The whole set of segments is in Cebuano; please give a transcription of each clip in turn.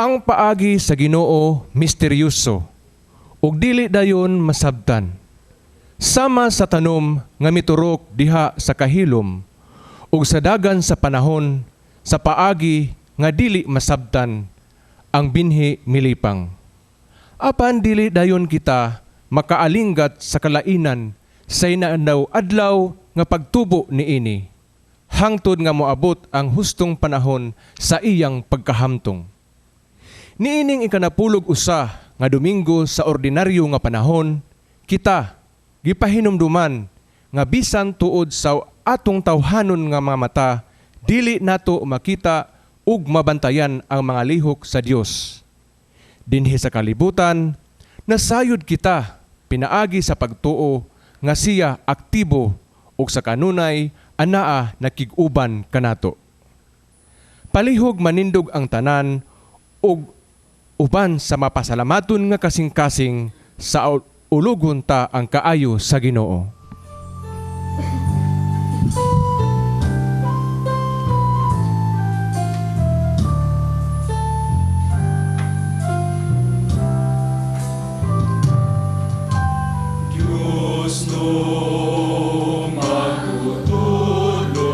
Ang paagi sa Ginoo misteryoso ug dili dayon masabtan. Sama sa tanom nga miturok diha sa kahilom ug sa dagan sa panahon sa paagi nga dili masabtan ang binhi milipang. Apan dili dayon kita makaalinggat sa kalainan sa inaandaw adlaw nga pagtubo niini hangtod nga moabot ang hustong panahon sa iyang pagkahamtong. Niining 31 nga Domingo sa ordinaryo nga panahon, kita gipahinumduman nga bisan tuod sa atong tawhanon nga mga mata, dili nato makita ug mabantayan ang mga lihok sa Dios. Dinhi sa kalibutan, nasayod kita pinaagi sa pagtuo nga siya aktibo ug sa kanunay anaa nakig-uban kanato. Palihog manindog ang tanan ug uban sa mapasalamaton nga kasing-kasing sa ulugon ta ang kaayo sa Ginoo. Diyos no magtutudlo,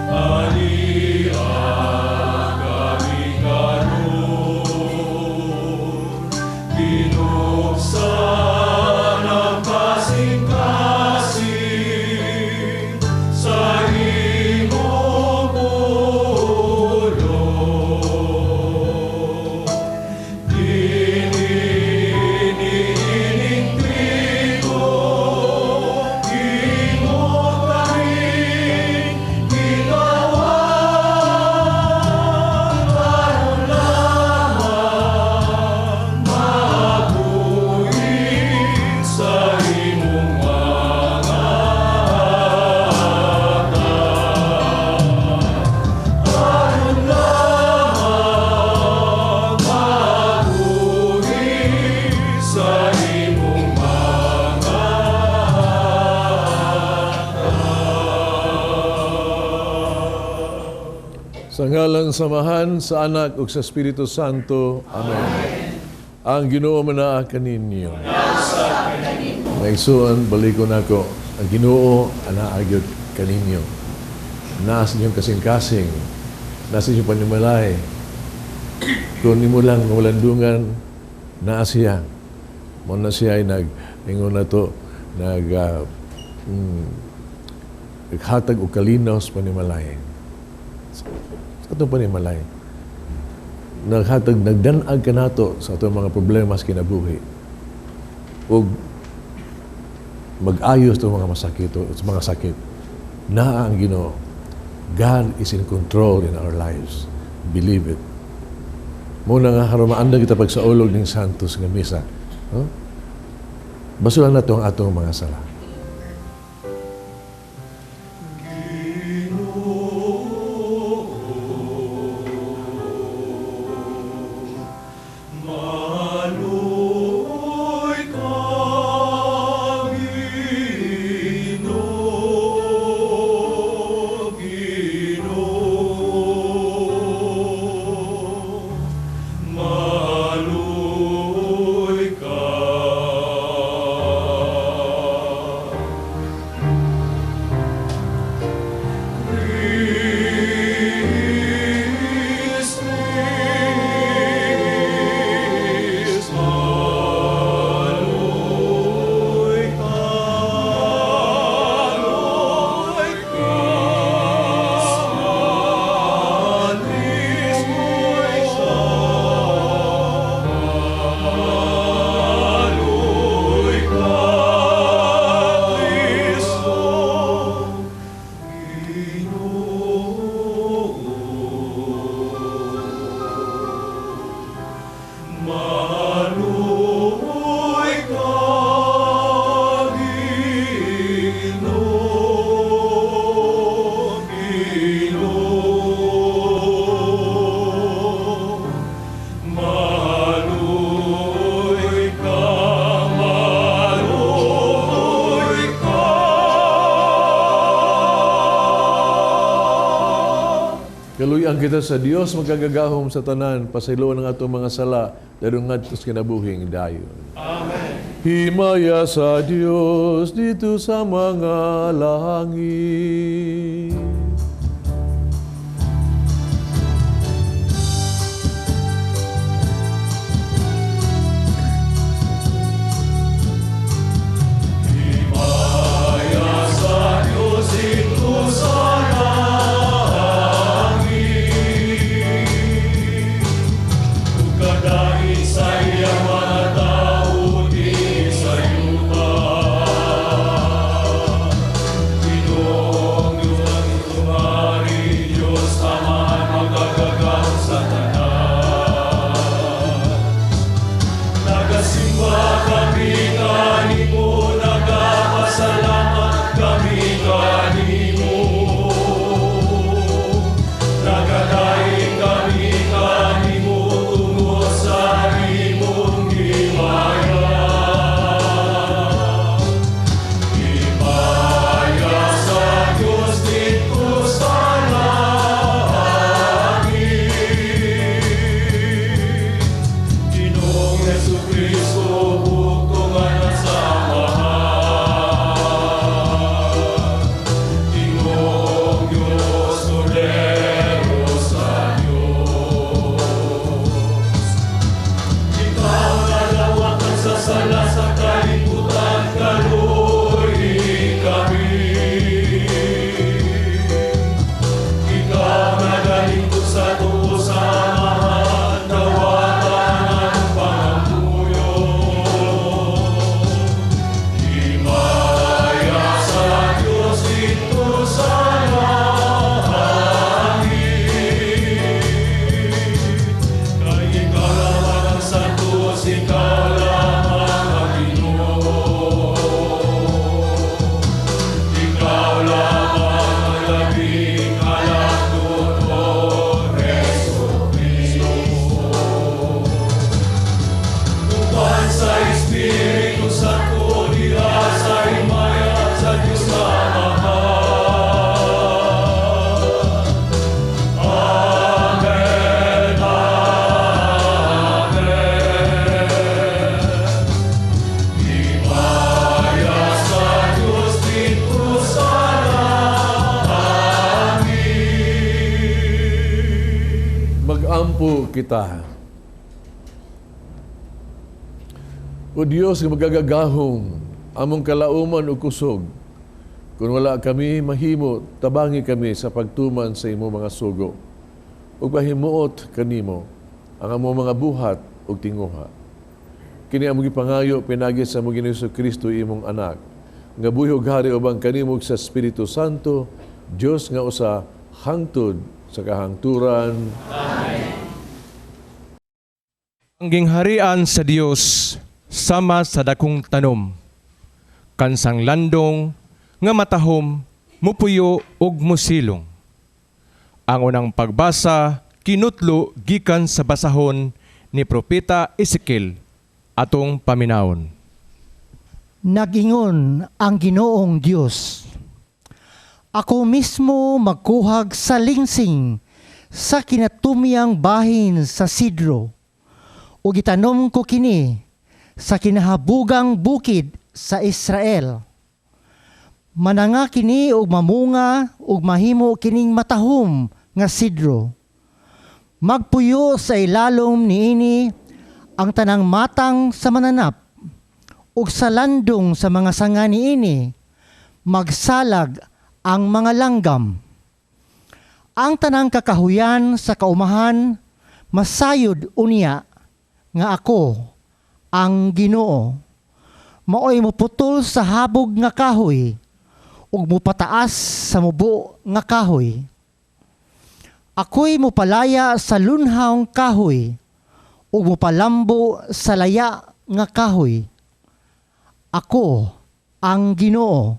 ani kami karon, binuksan ang kasing-kasing sa imong pulong. Niining trigo, imo kaming gitawan, aron lamang mabuhi sa imong mga ata. Aron lamang mabuhi sa imong mga ata. Sa ngalan sa Amahan, sa Anak ug sa Espiritu Santo. Amen. Ang Ginoo manaa kaninyo. Mga igsoon, balikon nako. Ang Ginoo anaa gyud kaninyo. Naa sa inyong kasing-kasing, naa sa inyong panimalay. Kung nimo lang malandungan, naa siya. Mao na siya ay nag ingon na to, naghatag og kalinaw sa panimalay. Sa atong panimalay. Naghatag, nagdan-ag kanato sa atong mga problema sa kinabuhi. Ug mag-ayos itong mga masakit, sa mga sakit. Naa ang Ginoo. God is in control in our lives. Believe it. Muna nga karon maandang kita pagsaulog ning Santos nga misa. Huh? Basulan nato ang atong mga sala. Maluoy ka, Ginoo, Ginoo, maluoy ka. Kaluy-an kita sa Dios magkagagahom sa tanan, pasayloan ang atong mga sala, dayon ngadto sa kinabuhing dayon. Amen. Himaya sa Dios dito sa mga langit. Himaya sa Diyos dito sa langit, ug kadait sa iyang mga tawo dinhi sa yuta. Ginoong Diyos ang inyong hari, Diyos Amahan magkagagahom sa tanan. Nagasimba kami kanimo, nagapasalamat kami kanimo. Nagadaig kami kanimo tungod sa imong himaya. Himaya sa Diyos didto sa langit. Ginoong Hesukristo, bugtong Anak sa Amahan. Tingog Diyos, Kordero sa Diyos. Ikaw nagawatan sa sala sa kalibutan, kaluy kami. Ikaw nagalingkod sa tuo sa Amahan, dawata ang pangamuyo. Himaya sa Diyos didto sa langit. Kay ikaw lamang ang santos, ikaw lamang ang Ginoo. Ikaw lamang ang labing halangdon, O Jesu Cristo. Uban sa Espiritu Santo, diha sa himaya sa Diyos Amahan. Amen, Amen. Himaya sa Diyos didto sa langit. Magampo kita. O Dios nga magagagahom, among kalauman ug kusog, kung wala kami mahimo, tabangi kami sa pagtuman sa imong mga sugo. Ug pahimuot kanimo ang among mga buhat ug tinguha. Kini among gipangayo pinaagi sa among Ginoong Hesukristo imong anak, nga buhi ug hari uban kanimo ug sa Espiritu Santo, Dios nga usa hangtod sa kahangturan. Amen. Ang gingharian sa Dios sama sa dakong tanom, kansang landong nga matahom, mupuyo ug musilong. Ang unang pagbasa kinutlo gikan sa basahon ni Propeta Ezekiel, atong paminawon. Nagingon ang Ginoong Dios, ako mismo magkuhag sa lingsing sa kinatumyang bahin sa sidro, ug itanom ko kini sa kinahabugang bukid sa Israel. Mananga kini og mamunga ug mahimo kining matahom nga sidro. Magpuyo sa ilalom niini ang tanang matang sa mananap, ug sa landong sa mga sanga niini magsalag ang mga langgam. Ang tanang kakahuyan sa kaumahan masayod unya nga ako ang Ginoo. Maoy moputol sa habog nga kahoy ug mopataas sa mubo nga kahoy. Ako'y mopalaya sa lunhawng kahoy ug mopalambo sa laya nga kahoy. Ako ang Ginoo,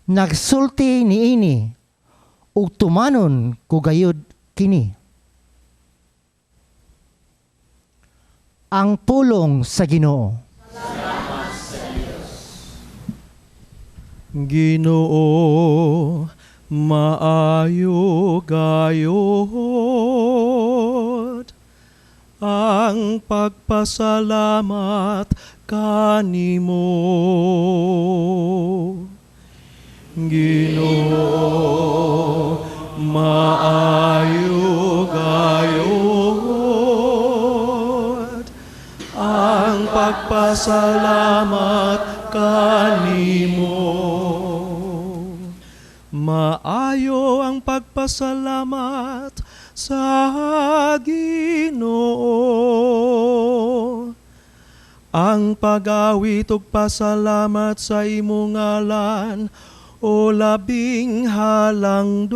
nagsulti niini ug tumanon ko gayud kini. Ang pulong sa Ginoo. Ginoo, Maayo gayod ang pagpasalamat kanimo, Ginoo, maayo gayod ang pagpasalamat kanimo. Maayo ang pagpasalamat sa Ginoo. Ang pagawit ug pasalamat sa imong ngalan, o labing halangdon.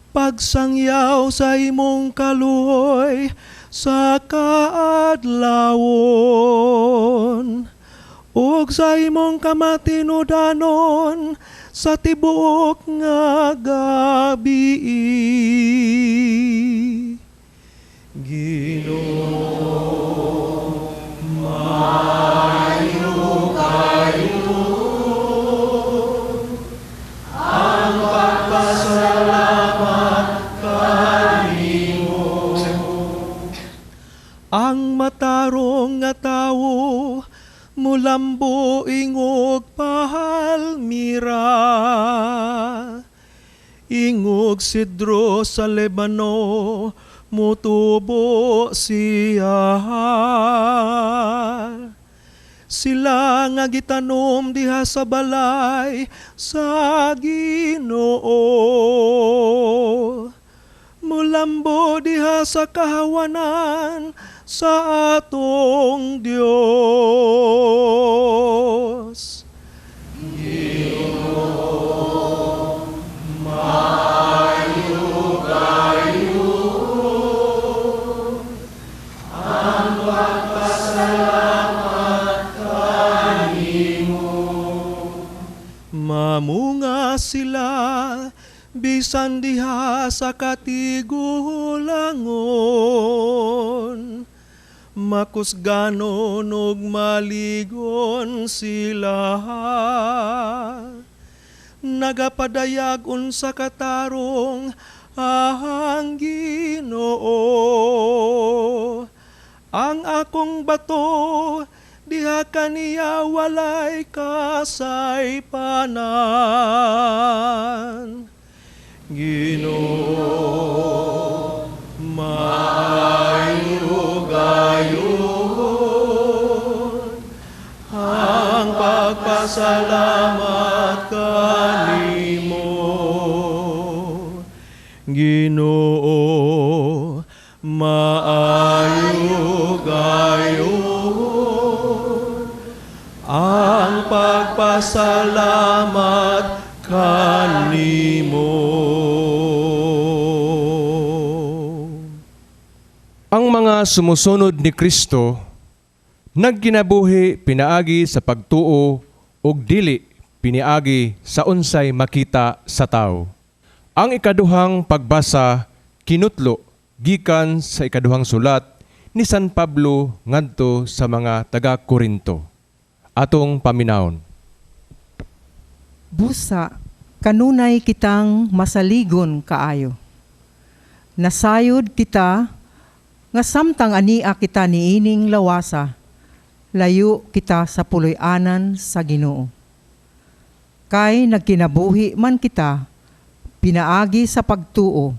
Pagsangyaw sa imong kaluoy sa kaadlawon, ug sa imong kamatinudanon sa tibuok nga gabi. Ginoo, maayo kayo ang pagpasalamat kanimo. Ang matarong nga tawo mulambo ingog palmira, ingog sidro sa Lebano mutubo siya. Sila nga gitanom diha sa balay sa Ginoo, mulambo diha sa kahawanan sa atong Dios. Ginoo, maayo kayo ang pagpasalamat kanimo. Mamunga sila bisan diha sa katigulangon, makusganon ug maligon sila. Nagapadayag unsa katarong ang Ginoo. Ang akong bato, diha kaniya walay kasaypanan. Ginoo, maayo gayud ang pagpasalamat kanimo. Ginoo, maayo gayud ang pagpasalamat kanimo. Ang mga sumusunod ni Kristo nagkinabuhi pinaagi sa pagtuo ug dili piniagi sa unsay makita sa tawo. Ang ikaduhang pagbasa kinutlo gikan sa ikaduhang sulat ni San Pablo ngadto sa mga taga-Korinto. Atong paminawon. Busa, kanunay kitang masaligon kaayo. Nasayod kita nga samtang ania kita niining lawasa, layo kita sa puloy-anan sa Ginoo. Kay nagkinabuhi man kita pinaagi sa pagtuo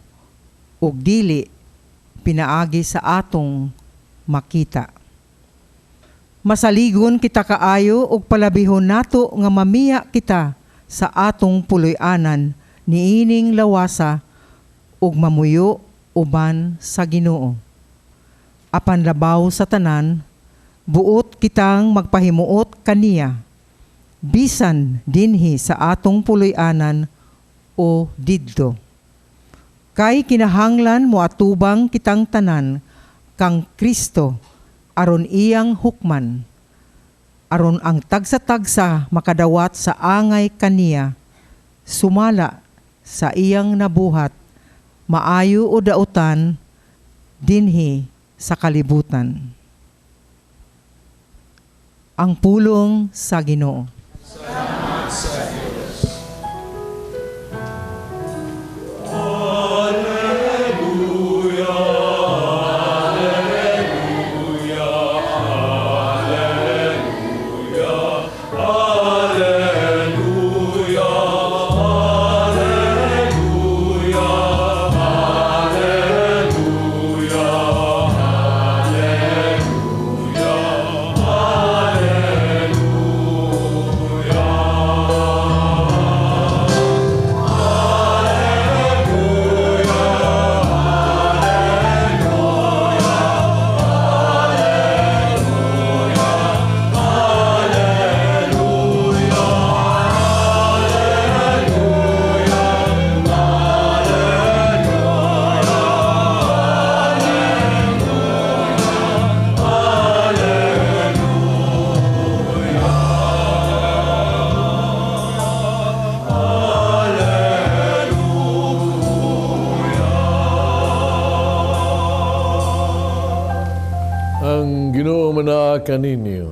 ug dili pinaagi sa atong makita. Masaligon kita kaayo ug palabihon nato nga mamiya kita sa atong puloy-anan niining lawasa ug mamuyo uban sa Ginoo. Apan labaw sa tanan, buot kitang magpahimuot kaniya, bisan dinhi sa atong puloy-anan o didto. Kay kinahanglan moatubang kitang tanan kang Kristo aron iyang hukman, aron ang tagsa-tagsa makadawat sa angay kaniya, sumala sa iyang nabuhat, maayo o dautan, dinhi sa kalibutan. Ang pulong sa Ginoo. Salamat sa Diyos. Anaa kaninyo.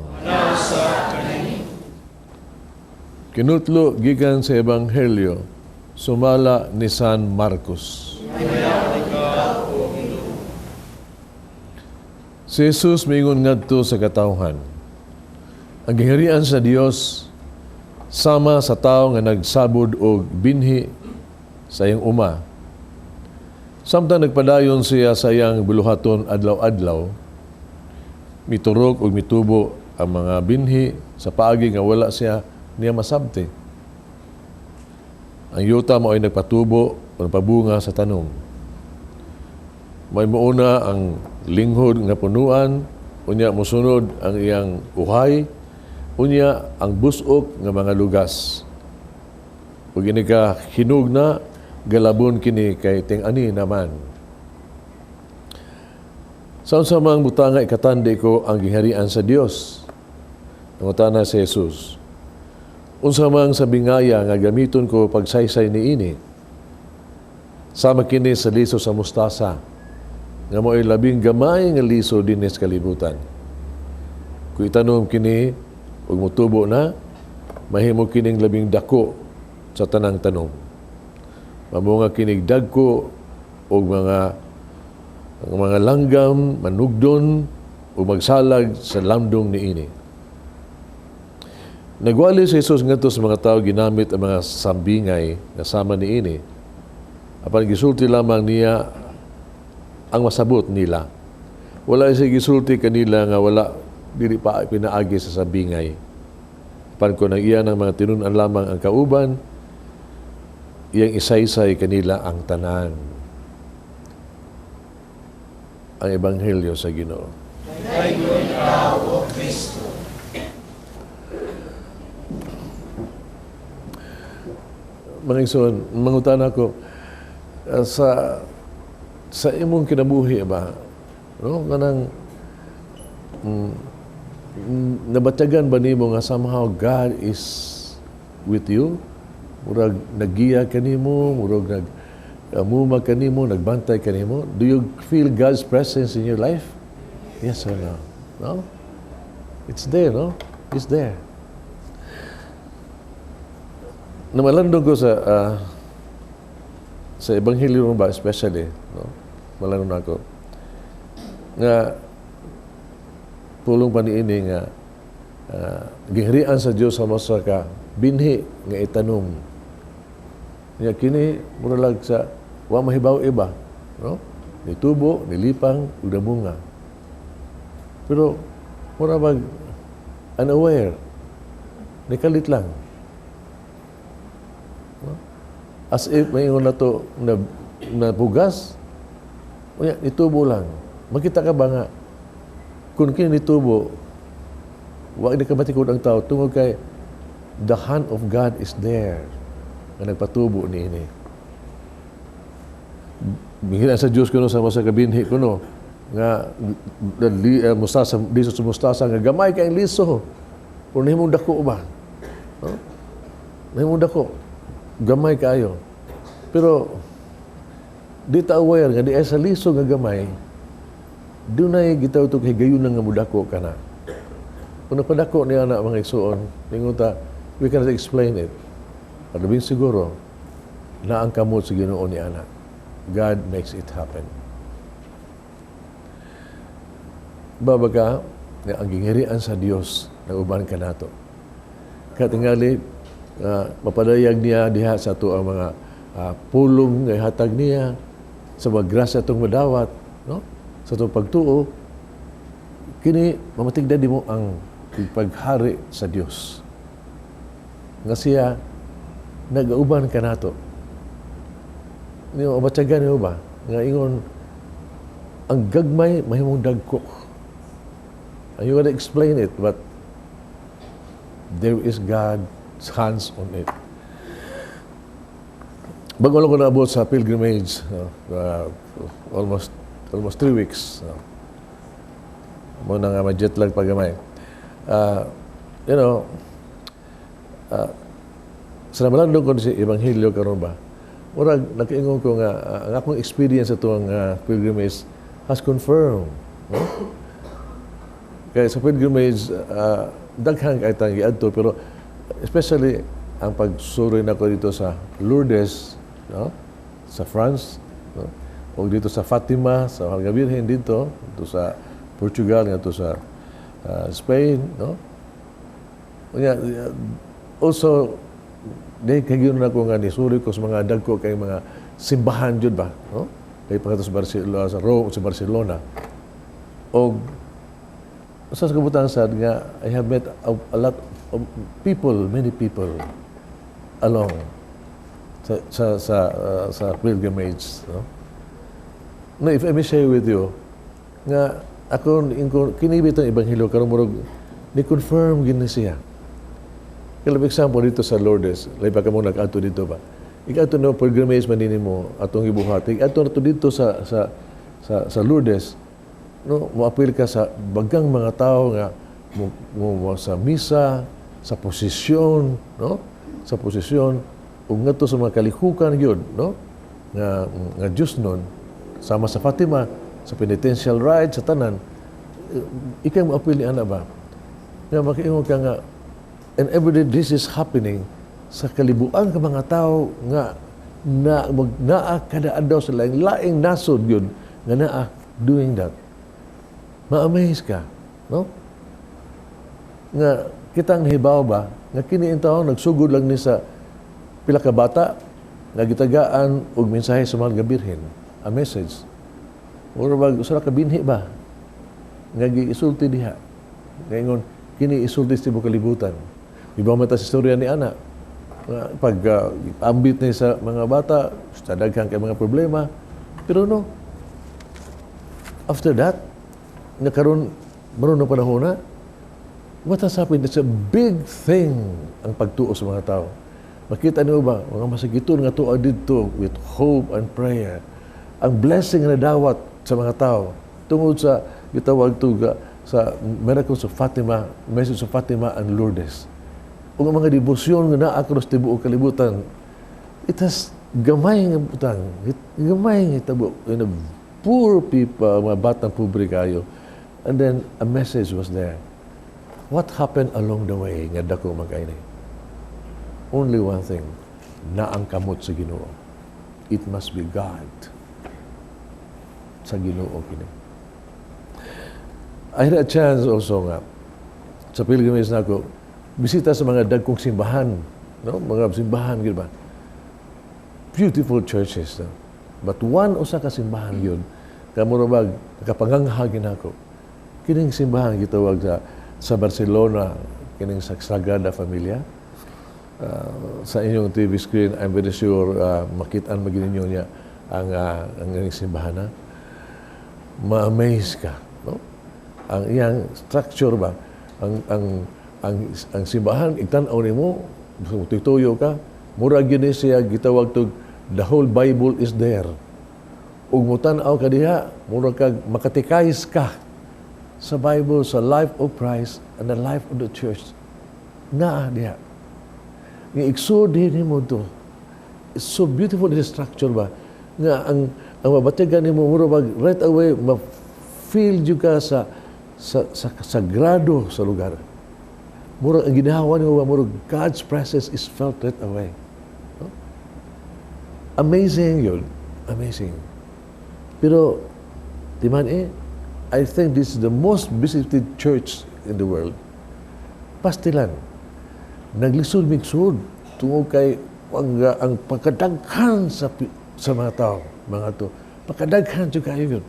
Kinutlo gikan sa Ebanghelyo sumala ni San Marcos. Si Jesus miingon ngadto sa katawhan, "Ang giharian sa Dios sama sa tawo nga nagsabod og binhi sa iyang uma. Samtang nagpadayon siya sa iyang buluhaton adlaw-adlaw, miturok ug mitubo ang mga binhi sa paagi nga wala siya niya masabti. Ang yuta mao'y nagpatubo o nagpabunga sa tanom. May muuna ang linghod nga punuan, unya mosunod ang iyang uhay, unya ang busok nga mga lugas. Ug ini ka hinog na, galabon kini kay ting-ani naman. Sa unsa mang butanga ikatandi ko ang gingharian sa Dios?" Nangutana si Jesus. "Unsa mang sa bingaya nga gamiton ko pagsaysay niini? Sama kini sa liso sa mustasa, nga mao'y labing gamay nga liso dinhi sa kalibutan. Kung itanom kini ug motubo na, mahimo kining labing dako sa tanang tanom. Mamunga kinig dagko og mga langgam manugdon ug magsalag sa lamdong niini." Nagwali si Jesus ngadto sa mga tawo ginamit ang mga sambingay nga sama niini. Apan gisulti lamang niya ang masabot nila. Wala siya gisulti kanila nga wala dili pa pinaagi sa sambingay. Apan kung ang iya ng mga tinun-an lamang ang kauban, iyang isaysay kanila ang tanan. Ang Ebanghelyo sa Ginoo. Dayon ikaw, O Kristo. Mga igsoon, mangutana ko, sa imong kinabuhi ba, no, kanang nabatyagan ba nimo nga somehow God is with you? Murag nagiya kanimo, murag nag-amuma kanimo, nagbantay kanimo. Do you feel God's presence in your life? Yes or no? No? It's there, no? It's there. Namalandong ko sa Ebanghelyo ba, especially, no? Malandong ako nga pulong pa niini nga giharian sa Dios sa masa ka binhi nga itanom. Nya kini muralag sa wa mahibaw iba, no? Nitubo, nilipang, ug namunga. Pero mura bag unaware, nikalit lang. No? As if maingon na to na bugas, unya nitubo lang. Makita ka ba nga kung kini nitubo, wa ni kabatikod ang tao tungod kay the hand of God is there nga nagpatubo niini. Bihira sa Dios kuno sa masa kabinhi kuno nga mustasa, liso sa mustasa nga gamay kay liso. Pero nahimong dako ba? No? Nahimong dako. Gamay kaayo. Pero di ta aware nga di ay sa liso nga gamay, dunay gitaw to higayon nga mudako kana. Kung napadako niya na mga igsuon, ningon ta, we cannot explain it. At siguro, na ang kamot sa Ginoo ni ana. God makes it happen. Babaga, nga ang gingirian sa Dios na uban kanato. Katingali, mapadayag niya diha sa ato ang mga pulong nga ihatag niya, sa mga grasya atong madawat, no? Sa atong pagtuo, kini mamatigda di mo ang paghari sa Dios. Nga siya nagauban kanato. Niyo abatyagan niyo ba? Nga ingon ang gagmay mahimong dagko. And you gotta explain it, but there is God's hands on it. Bago lang ko naabot sa pilgrimage, almost 3 weeks. Muna nga ma-jet lag pa gamay. Sa namalandong ko si Ebanghelyo karon ba, murag nakaingon ko nga ang akong experience sa tuwang pilgrimage has confirmed, no? Kaya sa pilgrimage, daghan kay tang giadto, pero especially ang pagsuroy nako dito sa Lourdes, no? Sa France, no? O dito sa Fatima, sa Mahal nga Birhen dito, dito sa Portugal, ngadto sa Spain, no? Unya, also di kay na ko nga nisuroy ko sa mga dagko kay mga simbahan jud ba, no? Kay pa sa Barcelona, sa Rome, sa Barcelona. Og sa kabutan sad nga I have met a lot of people, many people along sa pilgrimage, no? No, if I may share with you nga ako inko kini bitong ebanghelyo karon murag ni confirm gini siya. Kaya example dito sa Lourdes, lahi pa kamo nag-adto dito ba? Ikato no pilgrimage man dinhi mo atong gibuhat. Ikato na to dito sa Lourdes, no, moapil ka sa bagang mga tao nga mo sa misa, sa posisyon, no? Sa posisyon ug ngadto sa mga kalihukan gyud, no? Nga Diyos nun sama sa Fatima, sa penitential rite, sa tanan, ikaw mo apil ni ana ba? Nga makaingon ka nga and every day this is happening sa kalibuan ka mga tao nga na mag naa kada adlaw sa laing laing nasod yun nga naa doing that. Ma-amaze ka, no? Nga kitang hibaw ba nga kini ang tawo nagsugod lang ni sa pila ka bata nga gitagaan og mensahe sa Mahal nga Birhen, a message. Mura bag usa ka binhi ba nga giisulti diha. Nga ingon kini isulti sa tibuok kalibutan. Iba man ta sa istorya ni ana. Nga pag ambit ni sa mga bata, sa daghan kay mga problema. Pero no, after that, nga karon maron na panahon na, what has happened? It's a big thing ang pagtuo sa mga tao. Makita niyo ba, mga masagiton nga tuo didto with hope and prayer. Ang blessing nga nadawat sa mga tao tungod sa gitawag tuga sa miracles of Fatima, message of Fatima and Lourdes. Ug ang mga debosyon nga naa across tibuok kalibutan, it has gamay nga butang, gamay nga hitabo in a poor people, mga batang pobre kayo. And then a message was there. What happened along the way nga dako man kaayo ni? Only one thing, na ang kamot sa Ginoo. It must be God. Sa Ginoo kini. I had a chance also nga sa pilgrimage nako bisita sa mga dagkong simbahan, no? Mga simbahan gyud ba? Beautiful churches, no? But one usa ka simbahan gyud kamo bag nakapangangha nako. Kining simbahan gitawag sa Barcelona, kining sa Sagrada Familia. Sa inyong TV screen, I'm very sure makitaan magin ninyo niya ang inyong simbahan na. Ma-amaze ka, no? Ang iyang structure ba, ang simbahan itan-aw nimo, tuyo ka, murag yun ni siya gitawag tog the whole Bible is there. Ug mutan-aw ka diha, murag kag makatikayos ka sa Bible, sa life of Christ and the life of the church. Naa diha. Nga igsood nimo to. It's so beautiful the structure ba nga ang mabatyagan nimo mura bag right away ma-feel jud ka sa sagrado sa lugar. Mura ang ginhawa nimo ba, mura God's presence is felt right away. No? Amazing yun. Amazing. Pero, timan eh, I think this is the most visited church in the world. Pastilan. Naglisod migsud tungod kay ang pagkadaghan sa mga tao, mga to. Pagkadaghan jud kayo yun.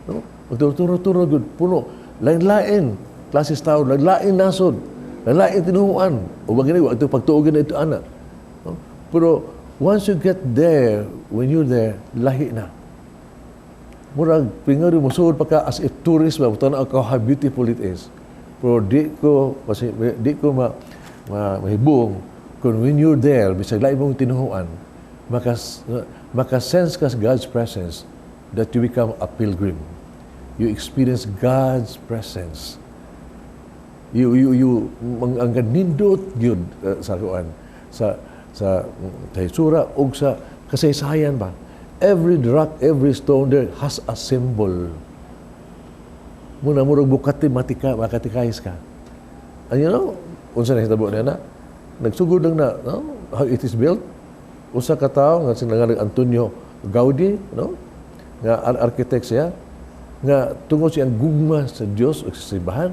No? Magturo-turo gud puno. Lain-lain klases tao, lain-lain nasod, lain-lain tinuhuan. O bagay ito pagtuogan na ito ana. No? Pero once you get there, when you're there, lahi na. Murag pingaro mo suod pa ka as if tourist ba, tan-aw ka how beautiful it is. Pero di ko ma mahibong kung when you're there, bisag lain mong tinuhuan, maka-sense ka sa God's presence that you become a pilgrim. You experience God's presence. You ang ganindot yun sa kuan, sa hitsura ug sa kasaysayan ba. Every rock, every stone there has a symbol. Muna murag bukati matika makatikayos ka. And unsa na hitabo niya na? Nagsugod lang na, no? How it is built. Usa ka tawo nga sinangalan Antonio Gaudi, no? Nga architect siya, nga tungod siyang gugma sa Dios ug sa simbahan,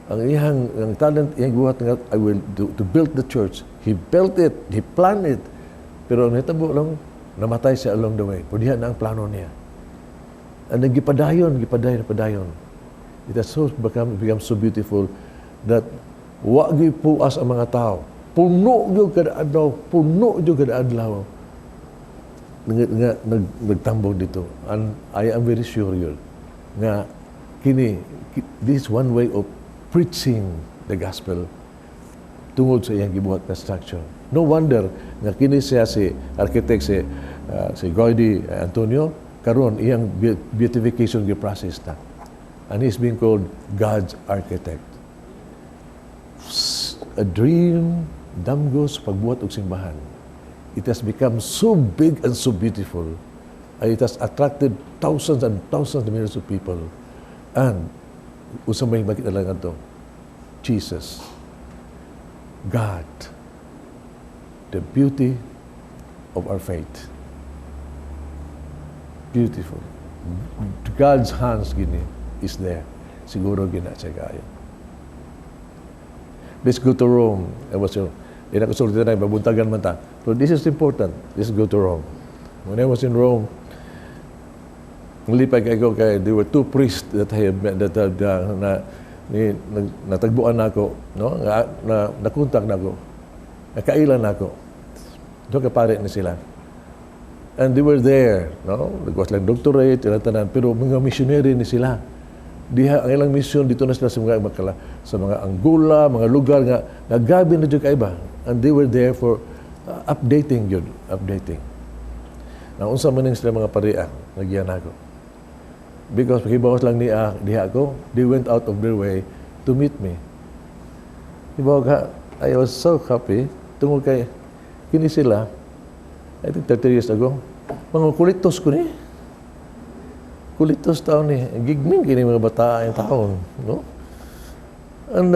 ang iyang ang talent iyang buhat nga I will do, to build the church. He built it, he planned it. Pero ang nahitabo lang, namatay siya along the way. Pero diha na ang plano niya. And then gipadayon, gipadayon, padayon. It has so become so beautiful that wa gyud puas ang mga tao. Puno gyud kada adlaw, puno gyud kada adlaw. Nga nagtambong dito. And I am very sure yun nga kini this is one way of preaching the gospel tungod sa iyang gibuhat na structure. No wonder nga kini siya si architect si Gaudi Antonio karon iyang beatification gi process na. And he's being called God's architect. A dream damgo sa pagbuhat og simbahan. It has become so big and so beautiful. And it has attracted thousands and thousands of millions of people. And unsa may makita lang ato? Jesus. God. The beauty of our faith. Beautiful. God's hands gini is there. Siguro gina siya kayo. Let's go to Rome. I was your, di na ko sulti na, mabuntagan man ta. So this is important. Let's go to Rome. When I was in Rome, nalipay kay ko kay there were two priests that I have met that na ni natagbuan nako, no, nga na nakontak nako, nakailan nako, do ka pare ni sila, and they were there, no, nagwas lang doctorate ilang tanan, pero mga missionary ni sila diha. Ang ilang mission dito na sila sa mga makala, sa mga Angola, mga lugar nga nga gabi na jud kaiba, and they were there for updating yun, updating na unsa man ning sila mga paria nagyan ako because pakibawas lang niya diha ako, they went out of their way to meet me. Ibaw ka, I was so happy tungod kay kini sila, I think 30 years ago, mga kulitos ko ni, kulitos taon ni gigming kini mga bata ang taon, no? And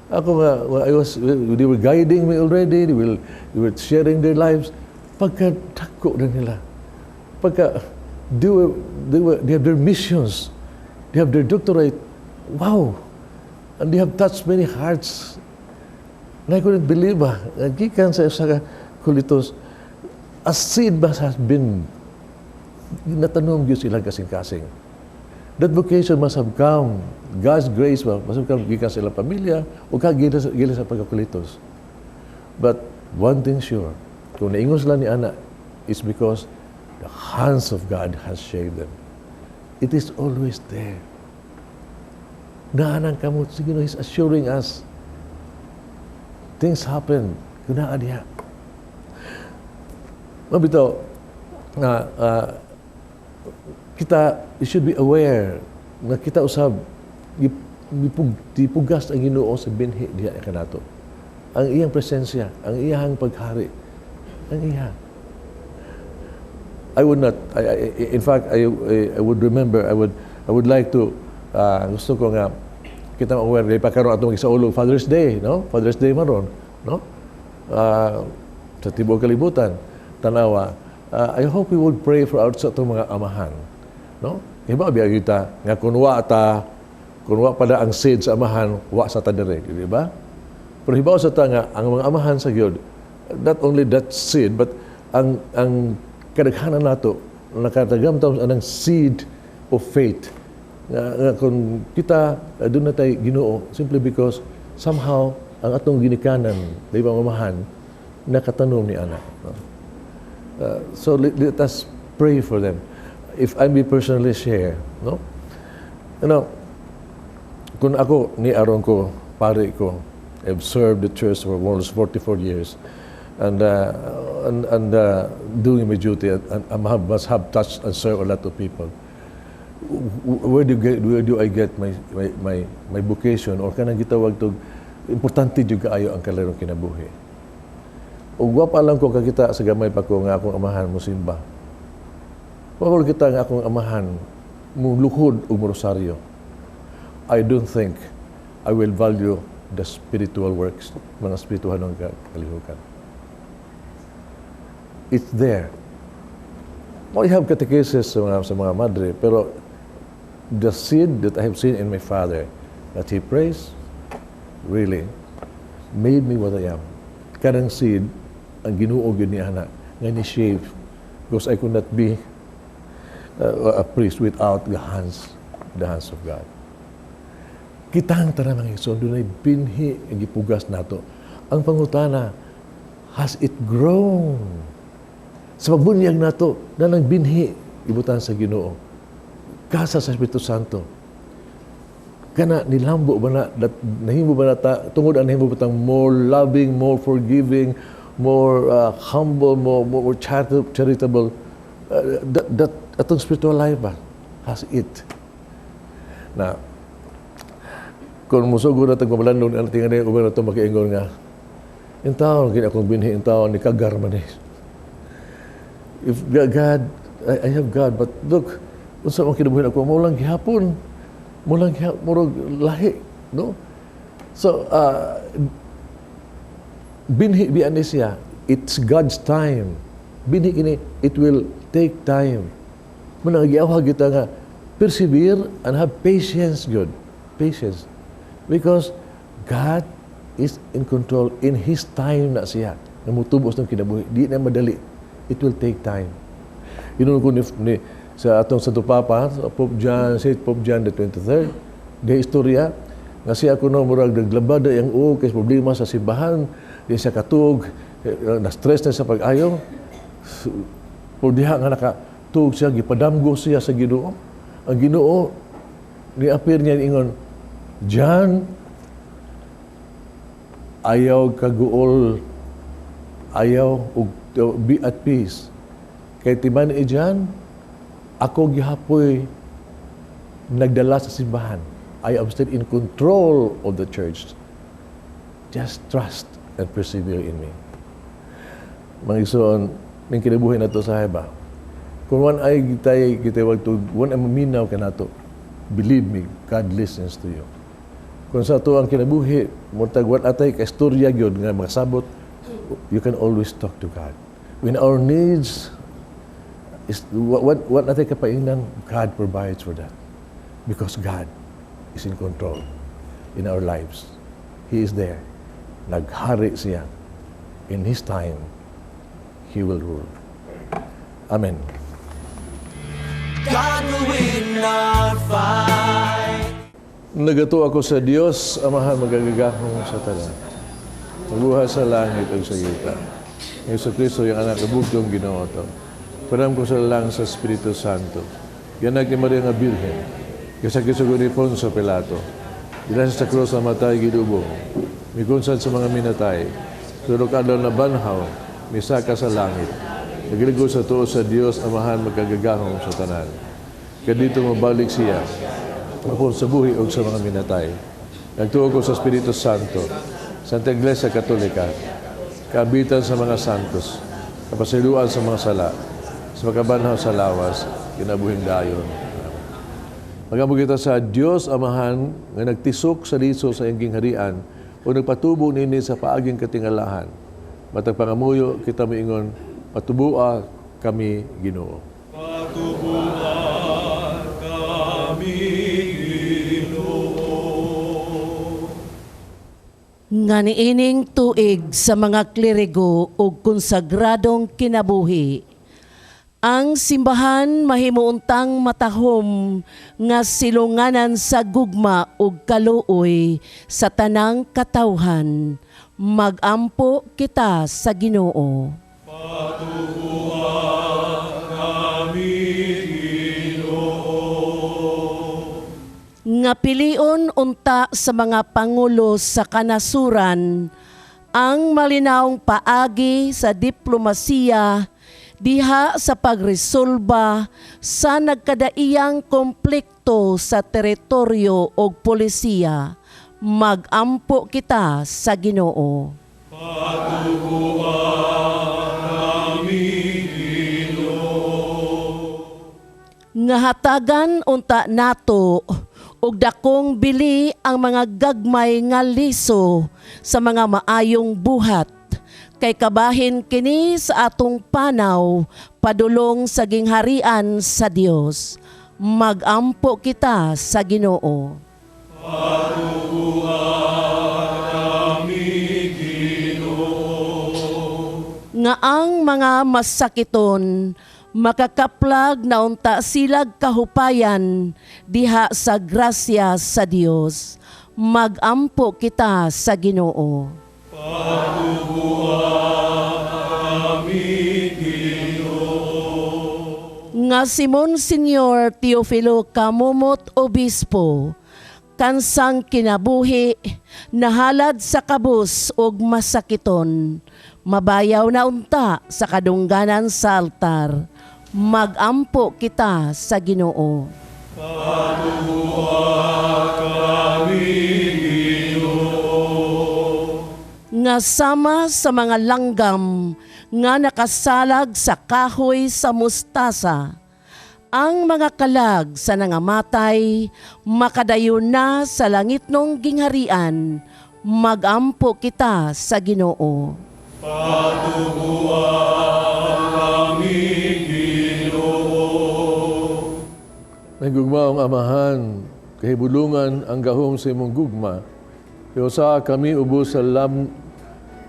ako nga, well, I was they were guiding me already, they were sharing their lives. Pagka dako na nila, pagka they have their missions, they have their doctorate, wow, and they have touched many hearts. And I couldn't believe ba, gikan sa usa ka kulitos, a seed must have been natanom gyud silang kasing-kasing. That vocation must have come, God's grace must have come gikan sa ilang pamilya o ka gikan sa pagkakulitos. But one thing sure, kung naingon sila ni ana, is because the hands of God has shaped them. It is always there. Naa nang kamot, sige no, He's assuring us. Things happen. Kung naa diha. Mabito, nga kita, you should be aware na kita usab gipugas ang Ginoo sa binhi diha kanato. Ang iyang presensya, ang iyang paghari, ang iya. I would not, in fact, I would remember, I would like to, gusto ko nga, kita aware, di pa karon atong sa ulo, Father's Day, no? Father's Day maron, no? Sa tibuok kalibutan, tanawa, I hope we would pray for our sa atong mga amahan, no? Iba biya kita nga kun wa ta, kun wa pa ang seed sa amahan, wa sa ta dire, di ba? Pero hibaw sa ta nga ang mga amahan sa gyud, not only that seed but ang kadaghanan nato nakatagam ta anang seed of faith nga kung kita doon na tayo Ginoo simply because somehow ang atong ginikanan, di ba, mamahan nakatanom ni ana, no? So let us pray for them. If I may personally share, no, kung ako ni aron ko pare ko, I've served the church for almost 44 years and doing my duty and must have touched and served a lot of people. Where do I get my vocation or kanang gitawag to importante jud kaayo ang kalarong kinabuhi? Ug wa pa lang ko kakita sa gamay pa ko nga akong amahan mo simba. Wa ko kita nga akong amahan mo luhod og mo rosaryo. I don't think I will value the spiritual works, mga spiritual ng kalihukan. It's there. Well, I have catechesis sa mga madre, pero the seed that I have seen in my father, that he prays, really made me what I am. Kanang seed, ang Ginoo gyud niya na, nga ni-shape, because I could not be a priest without the hands of God. Kitang tanan, mga igsoon, dunay binhi ang gipugas nato. Ang pangutana, has it grown? Sa pagbunyag nato, na nang binhi, ibutan sa Ginoo. Gasa sa Espiritu Santo. Kana nilambo ba na, that, nahimo ba na ta, tungod ang nahimo ba tang more loving, more forgiving, more humble, more charitable, that atong spiritual life ba, has it. Na, kung musugo na itong pamalandong, ang tingnan niya, uban na ito makiingon nga, in taon, kini akong binhi, in taon, ni kagar man eh. If God, I have God, but look, unsa man kinabuhi ako, mao lang gihapon, mao lang gihapon, murag lahi, no? So, binhi biya ni siya, it's God's time. Binhi kini, it will take time. Mao nang giawhag kita nga, persevere and have patience, good. Patience. Because God is in control. In His time na siya. Nga mutubos ng kinabuhi. Di na madali. It will take time. Ingon ko ni sa atong Santo Papa, Pope John, Saint Pope John the 23rd, di istorya, nga siya kuno murag naglabada yang uog kay problema sa simbahan, di siya katug, na-stress na sa pag-ayo. Pero diha nga nakatuog siya, gipadamgo siya sa Ginoo. Ang Ginoo, ni-appear niya ingon, "John, ayaw kaguol, ayaw og be at peace. Kay timan i John, ako gihapoy nagdala sa simbahan. I am still in control of the church. Just trust and persevere in me." Mga igsoon, ning kinabuhi nato sa ba? Kung one ay kitay kitawag to, one ay maminaw ka nato, believe me, God listens to you. Kung sa ato ang kinabuhi, murtag wa atay ka istorya gyud nga makasabot, you can always talk to God. When our needs is what natay kapaingnan, God provides for that. Because God is in control in our lives. He is there. Naghari siya. In His time, He will rule. Amen. God will win our fight. Nagatuo ako sa Dios, Amahan makagagahom sa tanan. Magbuhat sa langit ug sa yuta. Hesus Kristo, iyang anak, bugtong Ginoo to. Padam ko sa lang sa Espiritu Santo. Gianak ni Maria nga Birhen. Gisakit sa ni Poncio Pilato. Dila sa krus namatay, gilubong. Mikunsad sa mga minatay. Tulo ka adlaw nabanhaw, misaka sa langit. Nagligo sa tuo sa Dios, Amahan makagagahom sa tanan. Kadito mabalik siya apan sa buhi og sa mga minatay. Nagtuo ko sa Espiritu Santo, Santa Iglesia Katolika, kaabitan sa mga santos, kapasayloan sa mga sala, sa makabanhaw sa lawas, kinabuhing dayon. Magampo kita sa Dios Amahan nga nagtisok sa liso sa iyang gingharian o nagpatubo nini sa paaging katingalahan. Matag pangamuyo kita moingon, "Patubua kami, Ginoo." Patubua kami, Ginoo. Nga niining tuig sa mga klerigo ug konsagradong kinabuhi, ang simbahan mahimuuntang matahom nga silunganan sa gugma ug kaluoy sa tanang katawhan. Magampo kita sa Ginoo. Patubua kami, Ginoo. Nga pilion unta sa mga pangulo sa kanasuran ang malinawong paagi sa diplomasiya diha sa pagresolba sa nagkadaiyang konflikto sa teritoryo og polisiya. Magampo kita sa Ginoo. Patubua kami, Ginoo. Nga hatagan unta nato Ug dakong bili ang mga gagmay nga liso sa mga maayong buhat, kay kabahin kini sa atong panaw padulong sa gingharian sa Dios. Magampo kita sa Ginoo. Nga ang mga masakiton makakaplag na unta silag kahupayan diha sa grasya sa Dios. Magampo kita sa Ginoo. Nga si Monsignor Teofilo Camomot Obispo, kansang kinabuhi, nahalad sa kabus ug masakiton, mabayaw na unta sa kadungganan sa altar. Magampo kita sa Ginoo. Nga sama sa mga langgam nga nakasalag sa kahoy sa mustasa, ang mga kalag sa nangamatay makadayon na sa langitnong gingharian. Magampo kita sa Ginoo. Nagugmaong Amahan, kahibulungan ang gahom sa imong gugma. Pero sa kami ubos sa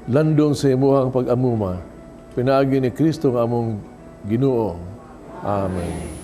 landong sa imuhang pag-amuma. Pinaagi ni Kristo ang among Ginoo. Amen.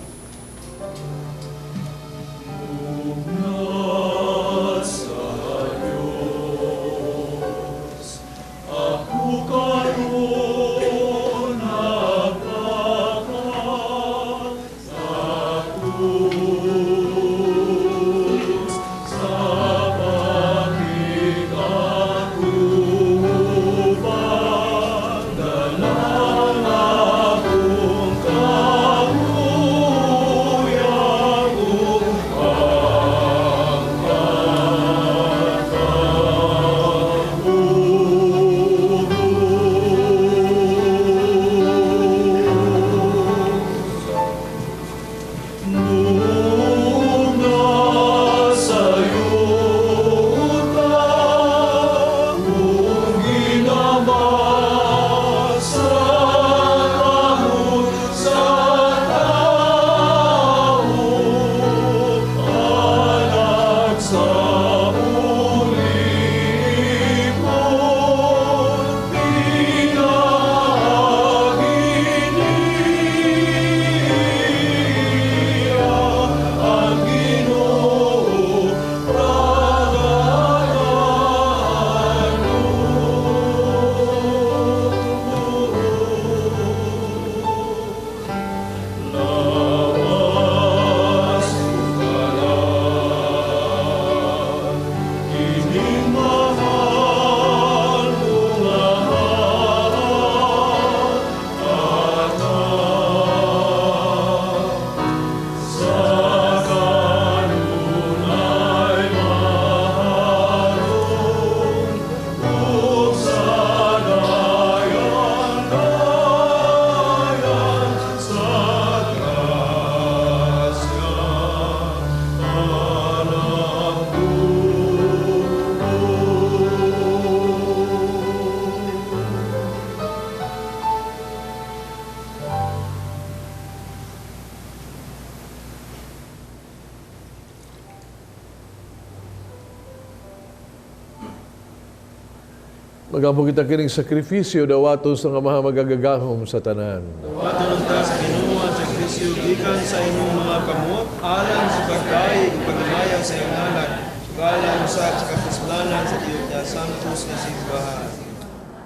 Magampo kita kining sakripisyo, dawaton sa nga mga magagagahom sa tanan. Dawaton unta sa Ginoo ang sakripisyo gikan sa imong mga kamot, alang sa pagdayeg ug paghimayaw sa iyang ngalan, ug alang usab sa kapuslanan sa Diyos nga Santos nga simbahan.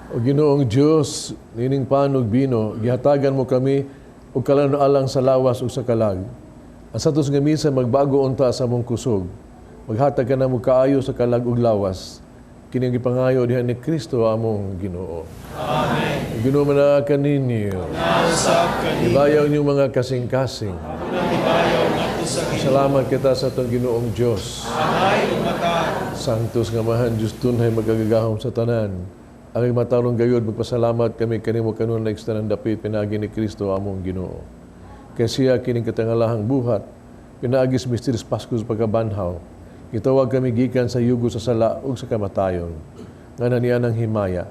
O Ginoong Dios, nining pan ug bino, gihatagan mo kami og kalan-alang sa lawas ug sa kalag. Ang santos nga misa magbago unta sa among kusog. Maghatag ka namo kaayo sa kalag ug lawas. Kini ang gipangayo diha ni Kristo among Ginoo. Amen. Ginoo man kaninyo. Nausab kaninyo. Ibayaw ninyong mga kasing-kasing. Salamat kita sa atong Ginoong Dios. Amay ug matarong. Sanctus nga mahan Dios tunhay magagagahom sa tanan. Ang matarong gayud magpasalamat kami kanimo kanunay sa tanang dapit pinaagi ni Kristo among Ginoo. Kay siya kining katangalahang buhat pinaagi sa misteryos Pasko sa pagkabanhaw. Gitawag kami gikan sa yugo sa sala ug sa kamatayon. Nga niya ng himaya.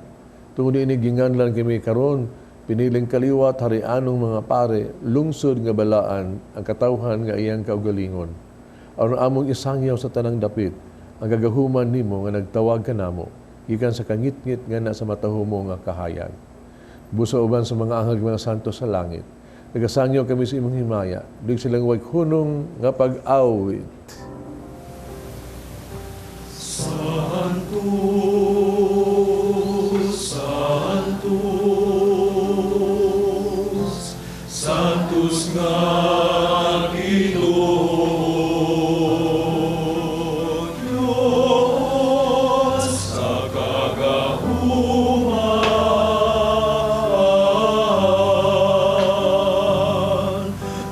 Tungod niini ginganlan kami karon piniling kaliwat harianong mga pare, lungsod nga balaan ang katawhan nga iyang kaugalingon. Aron among isangyaw sa tanang dapit ang gagahuman nimo nga nagtawag kanamo gikan sa kangitngit nga na sa matahumo nga kahayag. Busa uban sa mga anghel mga santo sa langit. Nagasangyaw kami sa imong himaya, dug silang way hunong nga pag-awit. Santos, Santos, Santos nga Ginoo Dios sa kagahuman.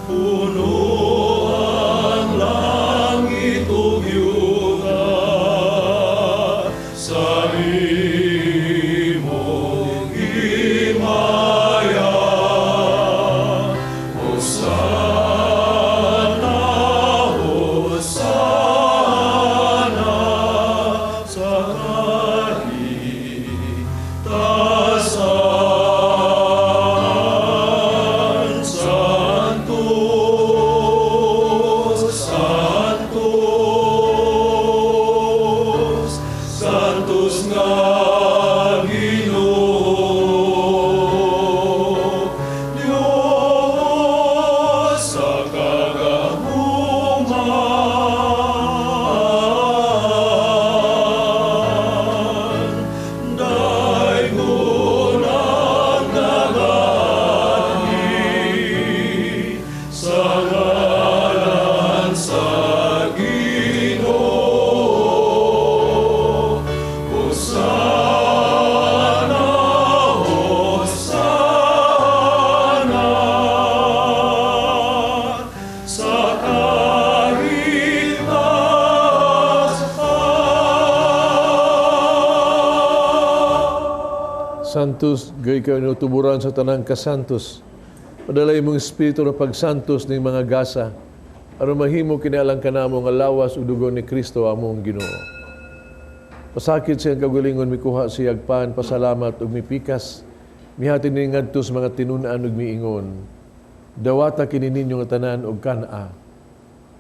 Puno ang langit ug yuta sa imong himaya. Hosana, Hosana sa kahitasan. Santos, Santos, Santos nga Ginoo Dios sa kagahuman. Daygon ang nagaanhi sa ngalan sa Ginoo. Hosana, Hosana sa kahitasan. Santos, gay kayo inutuburan sa tanang kasantos. Padala imong espiritu na pagsantos ning mga gasa. Aron mahimo kini alang kanamo nga lawas ug dugo ni Kristo among Ginoo. Pasakit siyang kaugalingon mikuha siyag pan, pasalamat ug mipikas. Mihatid ni ngadto sa mga tinun-an ug miingon. Dawata kini ninyo nga tanan og kan-a.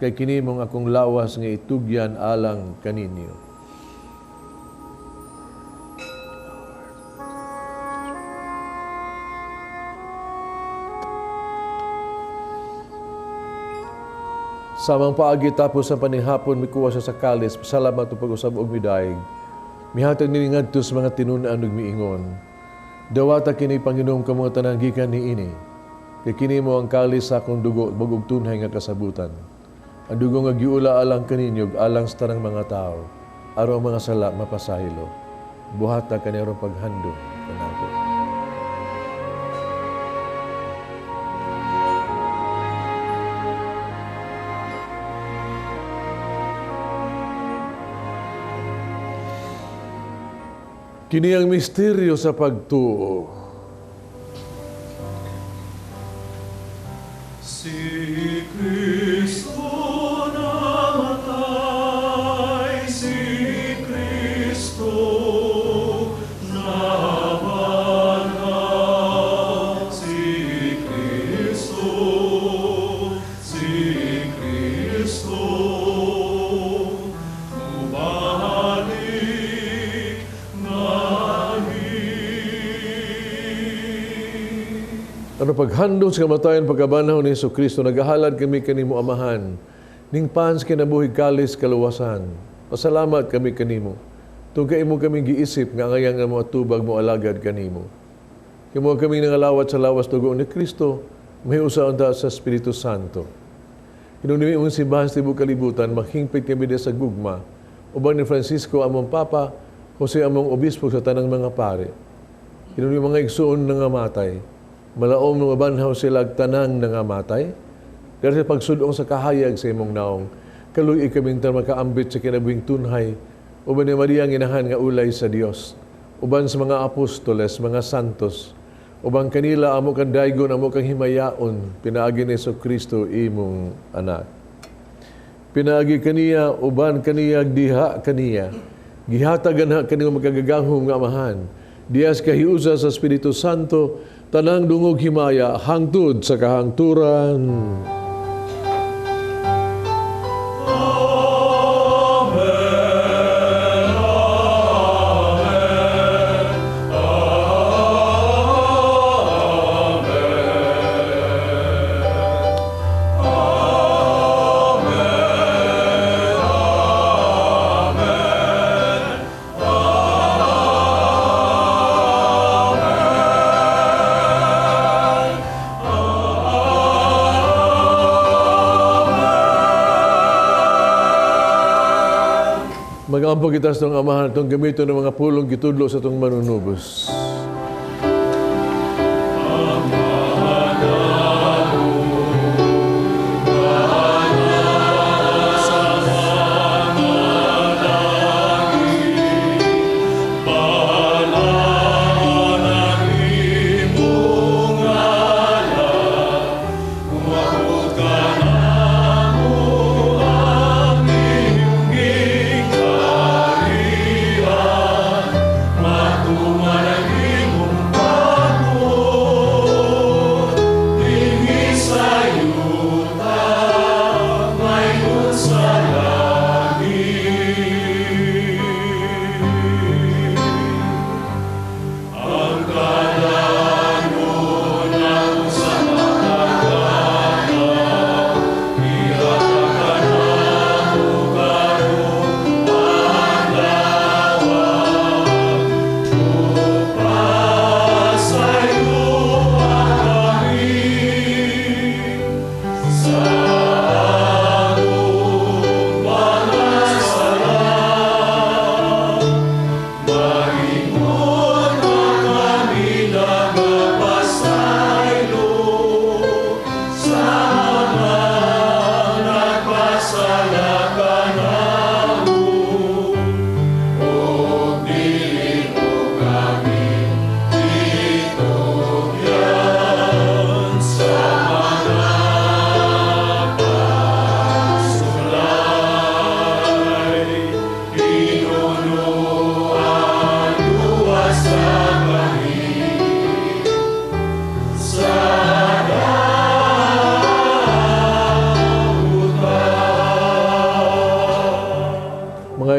Kay kini mong akong lawas nga itugyan alang kaninyo. Samang paagi tapos sa panihapon mikuha siya sa kalis, pasalamat ug pag-usab og midayeg. Mihatag ni ngadto sa mga tinun-an ug miingon. Dawata kini Panginoon kamo tanan gikan niini. Kay kini mo ang kalis sa akong dugo bag-ug tunhay nga kasabutan. Ang dugo nga giula alang kaninyo ug alang sa tanang mga tawo. Aron ang mga sala mapasaylo. Buhata kani aron paghandom kanako. Kini ang misteryo sa pagtuo. Si Kristo namatay, si Kristo nabanhaw, si Kristo, si Kristo mubalik nganhi. Ano paghandom sa kamatayon pagkabanhaw ni Jesu Kristo, nagahalad kami kanimo Amahan, ning pans kinabuhi kalis kaluwasan. Pasalamat kami kanimo. Tungkay imo kami giisip nga angayang nga mo atubag mo alagad kanimo. Kimo kami nangalawat sa lawas dugo ni Kristo, mahiusa unta sa Espiritu Santo. Hinungdumi imong simbahan sa tibuok kalibutan, maghingpit kami diha sa gugma. Uban ni Francisco among Papa, Jose among Obispo sa tanang mga pare. Hinungdumi mga igsuon nangamatay, malaom nga mabanhaw sila ag tanang nangamatay. Dahil sa pagsudong sa kahayag sa imong naong, kaluy kami tan makaambit sa kinabuhing tunhay, uban ni Maria ang inahan nga ulay sa Dios, uban sa mga apostoles, mga santos, uban kanila amo kang daygon, amo kang himayaon, pinaagi ni Jesu Kristo imong anak. Pinaagi kaniya, uban kaniya, diha kaniya. Gihatagan ha kaniyang makagagahom nga Amahan. Dias kahiusa sa Espiritu Santo, tanang dungog himaya, hangtod sa kahangturan. Magampo kita sa itong Amahan itong gamiton ng mga pulong gitudlo sa itong manunubos.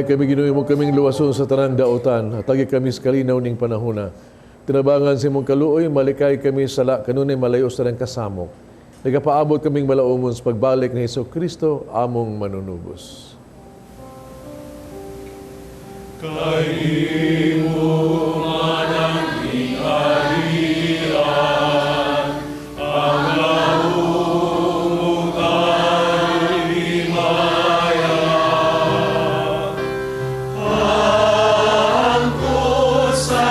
Kami Ginoo mo kaming luwason sa tanang daotan, hatagi kami sa kalinaw ning panahona. Tinabangan sa imong kaluoy, malikay kami sala kanunay malayo sa tanang kasamok. Nagapaabot kaming malaumon sa pagbalik ni Hesus Kristo, among manunubos. Kay imo man ang gingharian, ang lahom ug ang himaya. Hangtod sa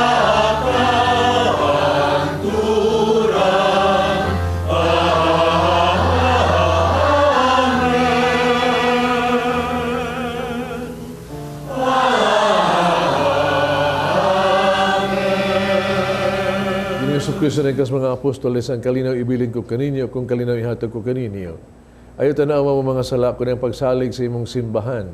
kahangturan. Amen. Ginoong Hesus Kristo nagkas mga apostoles, ang kalinaw ibilin ko kaninyo, kung kalinaw ihatag ko kaninyo. Ayaw tanawa mo mga sala ko ng pagsalig sa imong simbahan.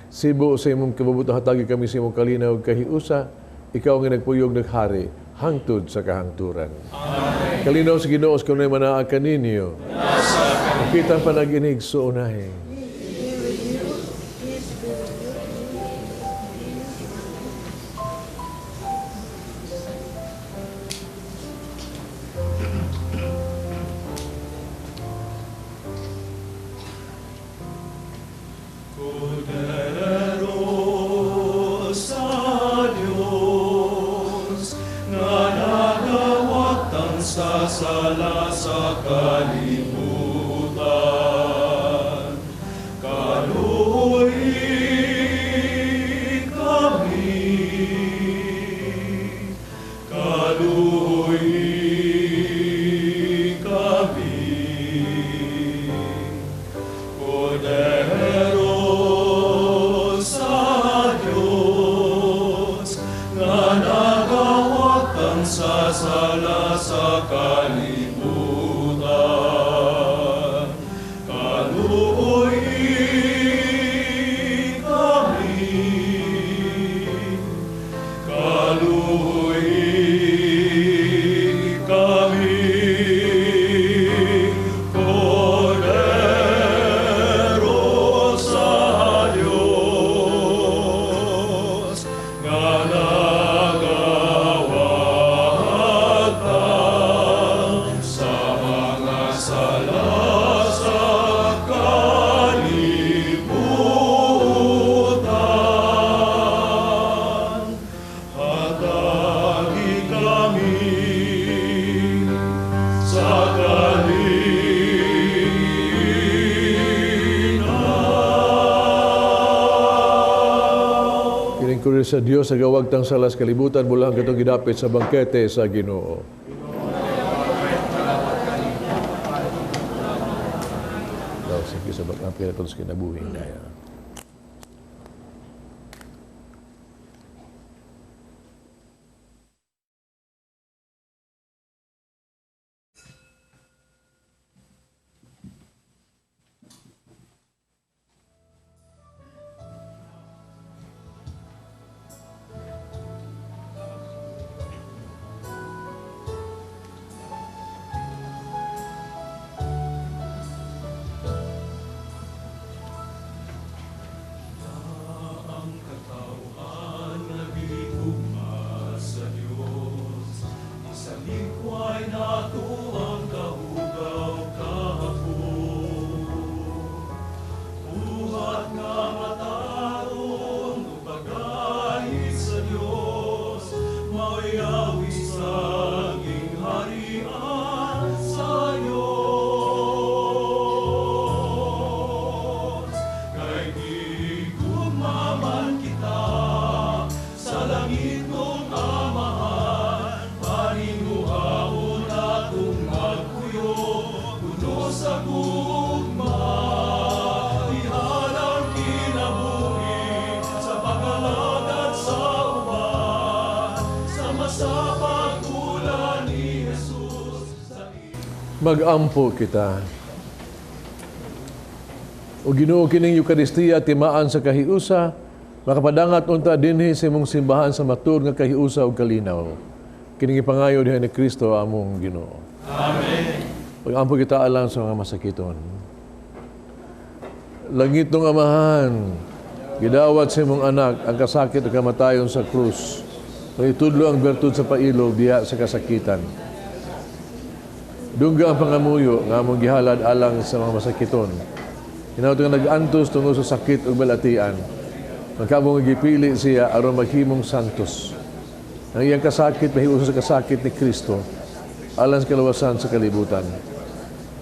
Sibo sa imong kabubuto hatagi kami sa imong kalinaw kahiusa, ikaw ang nagpuyog naghari, hangtod sa kahangturan. Amen. Kalinaw sa Ginoo sa kanunay manaa kaninyo. Makita ang panaginig sa unahin. Kordero sa Diyos, nga nagawatan sa sala sa kalibutan. Kaluoy kami, kaluoy kami. Kordero sa Diyos, nga nagawatan sa sala sa kalibutan. Kaluoy Ang sa Dios sa gawagtang salas kalibutan bulang katong gidapit sa bangkete sa Ginoo. Daw sige sa bangkete sa kinabuhi daya. Magampo kita. O Ginoo kining Eukaristiya timaan sa kahiusa, makapadangat unta dinhi sa imong simbahan sa matur nga kahiusa ug kalinaw. Kining ipangayo diha ni Kristo among Ginoo. Amen. Pagampo kita alang sa mga masakiton. Langit ng Amahan, gidawat sa imong anak ang kasakit ug kamatayon sa krus. Pahitudlo ang bertud sa pailog diha sa kasakitan. Dungga ang pangamuyo nga among gihalad alang sa mga masakiton. Hinaut nga nag-antos tungod sa sakit ug balatian. Magkamong gipili siya aron maghimong santos. Ang iyang kasakit mahiusa sa kasakit ni Kristo alang sa kaluwasan sa kalibutan.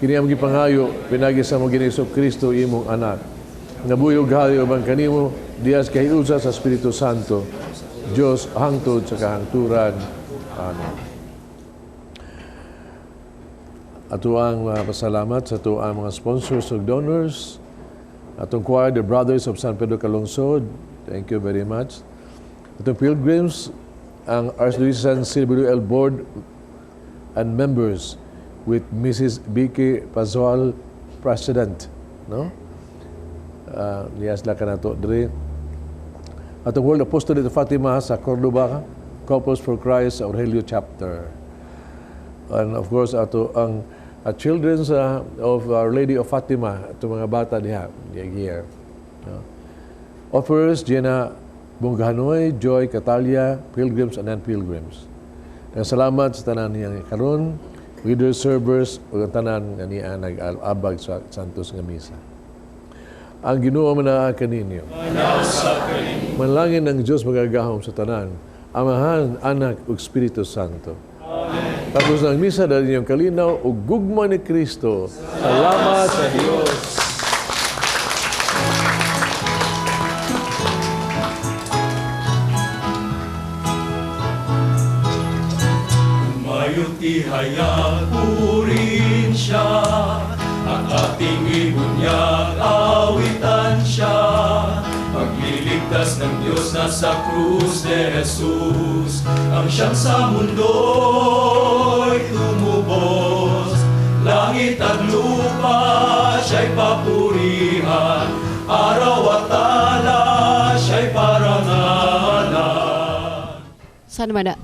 Kini among gipangayo pinagi sa among Ginoong Hesus Kristo imong anak. Nga buhi ug hari uban kanimo diha sa kahiusa sa Espiritu Santo. Dios hangtod sa kahangturan. Amen. Ato ang mga pasalamat sa ato ang mga sponsors ug donors. Atong choir, the Brothers of San Pedro Calungsod, thank you very much. Atong pilgrims, ang Archdiocesan CWL Board and members with Mrs. Vicky Pazual, President. No? Niyas la ka nato diri. Atong World Apostolate of Fatima sa Cordoba, Couples for Christ, Aurelio Chapter. And of course, ato ang children of Our Lady of Fatima, ato mga bata diha, here. No? Offers, Jenna Bungganoy, Joy Catalia, pilgrims and non-pilgrims. Salamat sa tanan niyang karon, leaders, servers, ug ang tanan nga niya nag-abag sa Santos nga Misa. Ang Ginoo manaa kaninyo. Manlangin ang Dios magagahom sa tanan, Amahan, Anak ug Espiritu Santo. Amen. Tapos ng misa dahil inyong kalinaw ug gugma ni Kristo. Salamat sa Dios. Umayo't ihayag purin siya, at ating ibunyag awitan siya. Pagliligtas ng Diyos na sa krus ni Jesus, ang siyang sa mundo'y tumubos. Langit at lupa siya'y papurihan, araw at tala siya'y parangalan. Saan man na?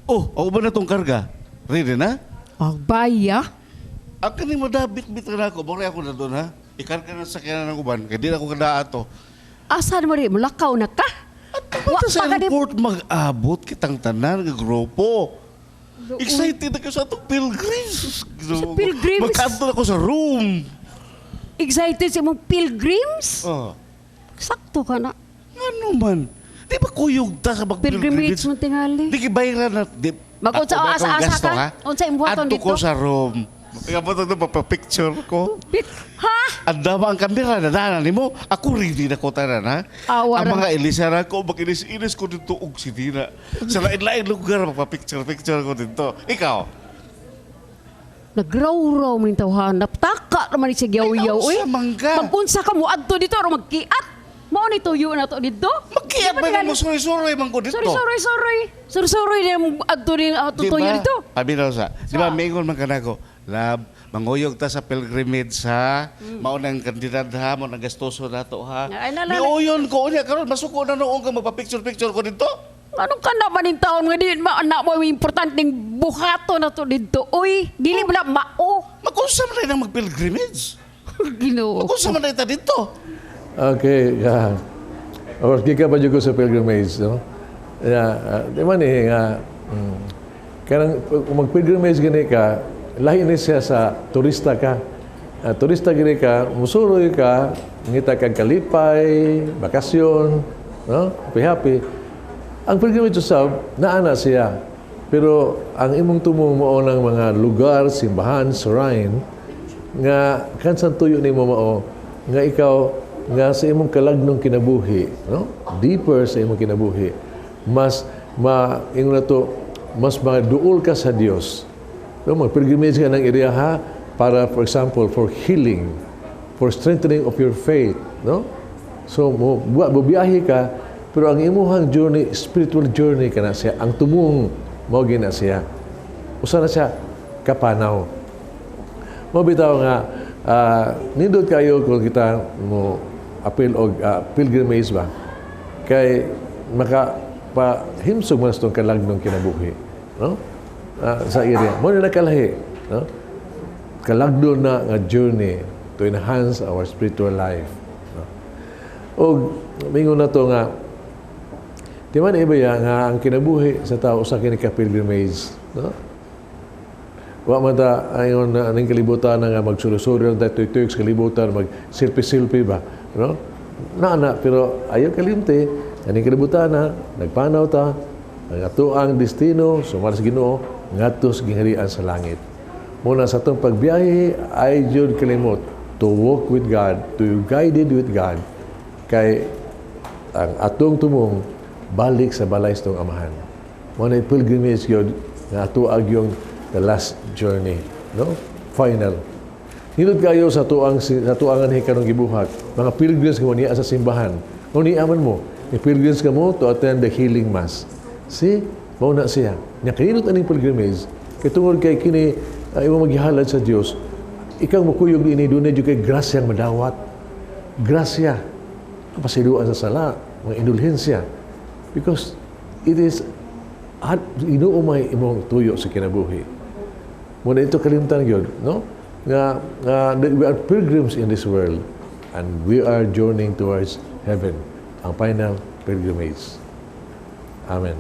Oh, ako ba na itong karga? Ready na? Oh, baya. Ang kaning madabit-bit na ako, bukay ako na doon ha. Ikarga na sa sakyanan ng uban, kaya di na ako kada ato. Asan mo rin? Mulakaw na ka? Wa sa airport mag-abot kitang tanan nga grupo. Excited ako sa atong pilgrims. Sa pilgrims? Magkanto ako sa room. Excited sa imong pilgrims? Oh. Sakto ka na. Ano man? Di ba kuyog ta sa mag-pilgrimage? Pilgrimage mo tingali. Di kibayran na. Mag-unsa asa-asa ka? Unsa imong buhaton dito? Adto ko sa room. Kaya po ito, picture ko. Ha? Ang dama ang kamera, nadana nimo. Ako ready na ko tanan, ha? Awa ang ra. mga ilisara ko, makinis-inis ko dito og sinina. Sa lain-lain lugar, magpa-picture-picture ko dito. Ikaw? Nagraw-raw man yung tawhan. Naptaka naman ni siya yaw-yaw. Ay, Uy. unsa man ka? Mag-unsa ka mo adto dito aron magkiat. Mao ni tuyo na to dito. Magkiat ba mo suroy-suroy man ko dito? Sorry, sorry, sorry. Sorry, sorry na adto ni ato tuyo dito. Abi daw sa. Di ba mingon man kanako, "Love, manguyog ta sa pilgrimage ha. Mao nang kandidad ha, mao nang gastoso nato ha." Ay, na, na, na. Miuyon ko unya karon masuko na noon ka magpa-picture-picture ko dito. Anong ka naman yung taon nga di ma na mo importanteng buhato na to dito. Uy, dili mo na mao. Magunsa man nang mag-pilgrimage? Ginoo. Magunsa man na ta dito? Okay, yeah. Of course, gikan pa jud ko sa pilgrimage, no? Yeah, di man eh, nga, kanang, kung mag-pilgrimage gani ka, lahi ni siya sa turista ka. Turista gani ka, musuroy ka, ngita kag kalipay, bakasyon, no? Happy happy. Ang pilgrimage usab, naa na siya. Pero ang imong tumong mao ng mga lugar, simbahan, shrine, nga kansan tuyo nimo mao nga ikaw nga sa imong kalagnong kinabuhi, no? Deeper sa imong kinabuhi, mas ma ingon na to, mas maduol ka sa Dios. No, mag-pilgrimage ka ng area ha para, for example, for healing, for strengthening of your faith, no? So mo bubiyahe ka, pero ang imuhang journey, spiritual journey ka na siya, ang tumong mao gina siya. Usa na siya kapanaw. Mo bitaw nga nindot kayo kung kita mo apil og pilgrimage ba kay maka pa himsog man sa itong kalagnong kinabuhi, no? Sa area mo na nakalahi, no? Kalagdo na nga journey to enhance our spiritual life, no? Og mingon na to nga di man iba ya nga ang kinabuhi sa tao usa kini ka pilgrimage, no? Wa man ta ayon na aning kalibutan na nga magsulo-sulo lang tayo tuy sa kalibutan, mag selfie-selfie ba, no? Na na pero ayaw kalimti aning kalibutan na nagpanaw ta ang ato ang destino sumala sa Ginoo ngadto sa gingharian sa langit. Muna sa atong pagbiyahe ay jud kalimot to walk with God, to be guided with God, kay ang atong tumong balik sa balay sa atong amahan. Mo na pilgrimage gyud nga ato agyong the last journey, no? Final. Nindot kayo sa tuang anhi karong gibuhat. Mga pilgrims kamo niya sa simbahan. Kung niya man mo, ni pilgrims kamo to attend the healing mass. See, mao na siya. Nya kanindot aning pilgrimage kay tungod kay kini imo maghihalad sa Dios. Ikaw mukuyog ini dunay jud kay grasyang madawat. Grasya. Kapasiluan sa sala, mga indulhensya. Because it is at Ginoo may imong tuyo sa kinabuhi. Muna ito kalimtan gyud, no? Nga we are pilgrims in this world and we are journeying towards heaven, ang final pilgrimage. Amen.